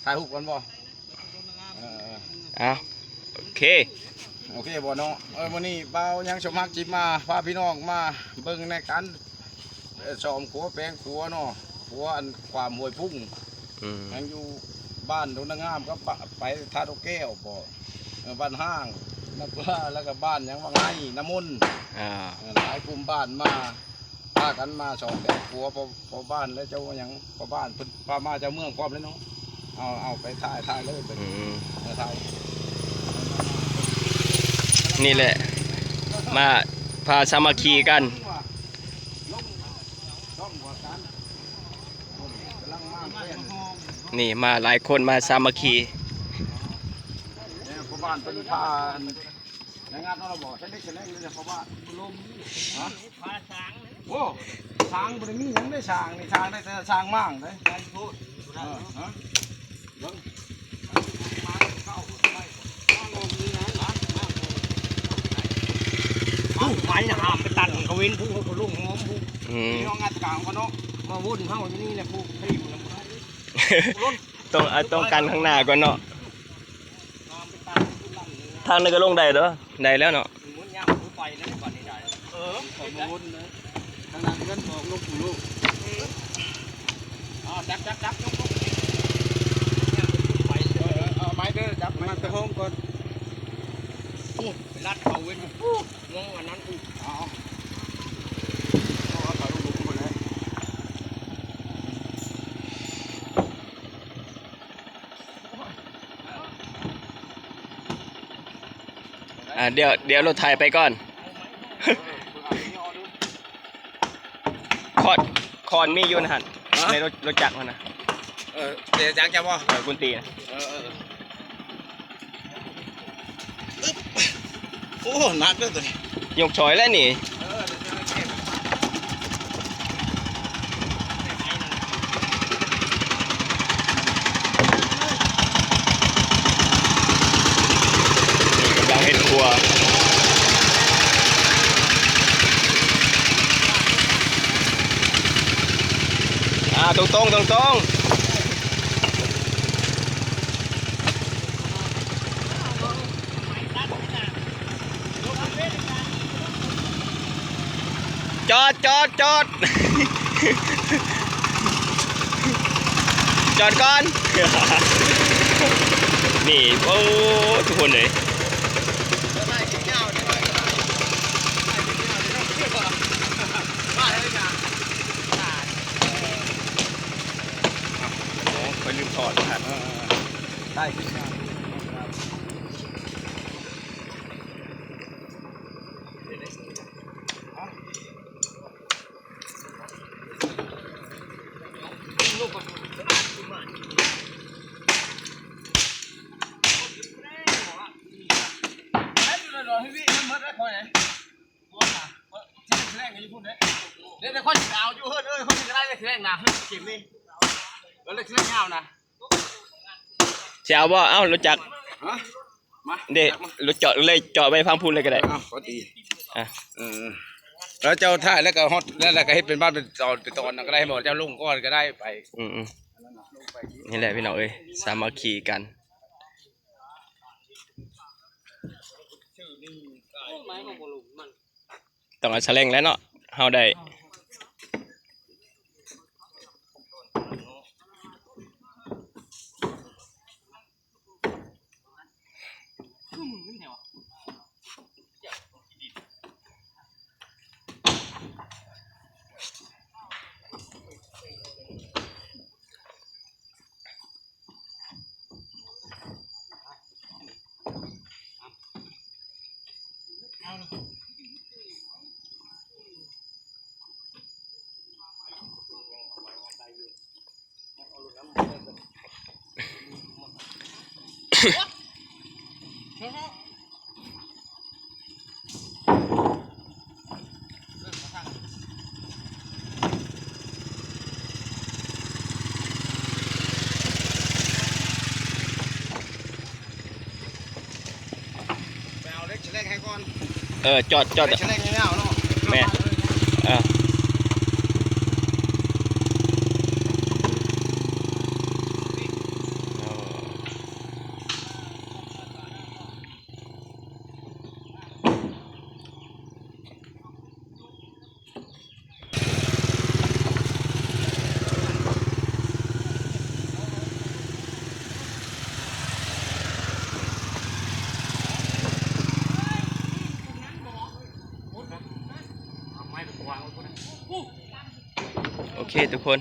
ຖ່າຍຮູບກ່ອນບໍ່? ເອີ ເອົາ ໂອເຄ ໂອເຄບໍ່ເນາະ? ເອີ ມື້ນີ້ບ່າວຍັງສົມຮັກຈິມາ ພາພີ່ນ້ອງມາເບິ່ງໃນການ ເອີ ສ້ອມຂົວແປງຂົວເນາະ, ຂົວອັນຂ້າມຫ້ວຍພຸງ ອືມ ຍັງຢູ່ບ້ານດົງນາງາມກັບ ບ- ໄປທ່າດອກແກ້ວບໍ່? ເອີ ບ້ານຫ້າງ ແລ້ວກໍ ແລ້ວກໍບ້ານຫຍັງ ວັງໄຮ ນ້ຳມົນ ອ່າ ເອີ ຫຼາຍກຸ່ມບ້ານມາ ພາກັນມາສ້ອມແປງຂົວ ພໍ່ ພໍ່ບ້ານ ແລະ ເຈົ້າຫຍັງ ພໍ່ບ້ານເພິ່ນພາມາ ເຈົ້າເມືອງພ້ອມເລີຍເນາະ. ເອົາ ເອົາໄປຖ່າຍ ຖ່າຍເລີຍ ອືມ ເອີ ຖ່າຍ ນີ້ແຫຼະ ມາພາສາມັກຄີກັນ. ນີ້ມາຫຼາຍຄົນ ມາສາມັກຄີ. ແມ່ນ ພໍ່ບ້ານເພິ່ນພາ ແລງງານເຮົາລະບໍ່ ໃຊ້ເຫຼັກໃຊ້ແຫຼງເລີຍ ເພາະວ່າລົມ ຮະ ໂອ້ ຊ່າງບໍ່ໄດ້ມີຫຍັງເດ້ ຊ່າງນີ້ ຊ່າງໄດ້ແຕ່ຊ່າງມ້າງເດ້ ໄກໂພດ ເອີ ຮະ ເບິ່ງ ໄມ້ຫ້າມໄປຕັດ ເຂົາເຫັນຜູ້ ເຂົາລົງຫອມຜູ້ ອືມ ເຮົາງັດກາງກ່ອນເນາະ ມາວົນເຮົາຢູ່ນີ້ແຫຼະ ຜູ້ທີມນຳບໍ່ໄດ້ ຕ້ອງ ຕ້ອງກັນຂ້າງໜ້າກ່ອນເນາະ. ທາງນີ້ກໍລົງໄດ້ເດີ ໄດ້ແລ້ວເນາະ ມັນຍາມໄປແລ້ວບັດນີ້ໄດ້ ເອີ ໄປວົນເດີ ທາງຫຼັງເຮືອນອອກລົງຜູ້ໂລດ ເອີ ຈັບ ຈັບ ຈັບ ຍົກ ຍົກ ໄປເດີ ເອີ ເອົາໄມ້ເດີ ຈັບໄມ້ ມັນຕະໂຮງກ່ອນ ໂອ້ ໄປລັດເຂົາເວັນ ງງອັນນັ້ນອີກ ເອົາ ເອົາໄປລົງພຸ້ນແຫຼະ. ອ່າ ດຽວ ດຽວລົດໄຖໄປກ່ອນ ຄອນ ຄອນມີຢູ່ຫັ້ນ ຮະ ໃນລົດ ລົດຈັກຫັ້ນນະ ເອີ ເດ ຈັກຈະບໍ່ ເອີ ກຸນຕີນະ ເອີ ເອີ ອຶບ ໂອ້ ໜັກເດີໂຕນີ້ ຍົກຊ່ອຍແລ້ວນີ້ ເອີ ນີ້ກຳລັງເຮັດຄົວ ອ່າ ຕົງໆ ຕົງໆ. ຈອດ ຈອດ ຈອດ ຈອດກ່ອນ ນີ້ ໂອ້ ທຸກຄົນເອີຍ ໂອ້ ຂ້ອຍລືມຖອດຫັ້ນ ໄດ້ ຊິເອົາບໍ່? ເອົ້າ ລົດຈັກ ຮະ? ມາ ເດ້ ລົດຈອດເລີຍ ຈອດໄວ້ຝັ່ງພຸ້ນເລີຍກໍໄດ້ ເອົາ ພໍດີ ອ່ະ ເອີ ແລ້ວເຈົ້າຖ່າຍ ແລ້ວກໍຮອດ ແລ້ວ ແລ້ວກໍເຮັດເປັນບ້ານເປັນຕອນ ເປັນຕອນນັ້ນກໍໄດ້ ບໍ່ ເຈົ້າລົງກ່ອນກໍໄດ້ ໄປ ອືມໆ ນີ້ແຫຼະພີ່ນ້ອງເອີຍ ສາມັກຄີກັນ ຕ້ອງເອົາສະແລັງແຫຼະເນາະ ເຮົາໄດ້. ໄປເອົາເຫຼັກສະແລັງໃຫ້ກ່ອນ ເອີ ຈອດ ຈອດ ເຫຼັກສະແລັງຍາວໆເນາະ ແມ່ນ ເອີ ໂອ້ ໂອເຄທຸກຄົນ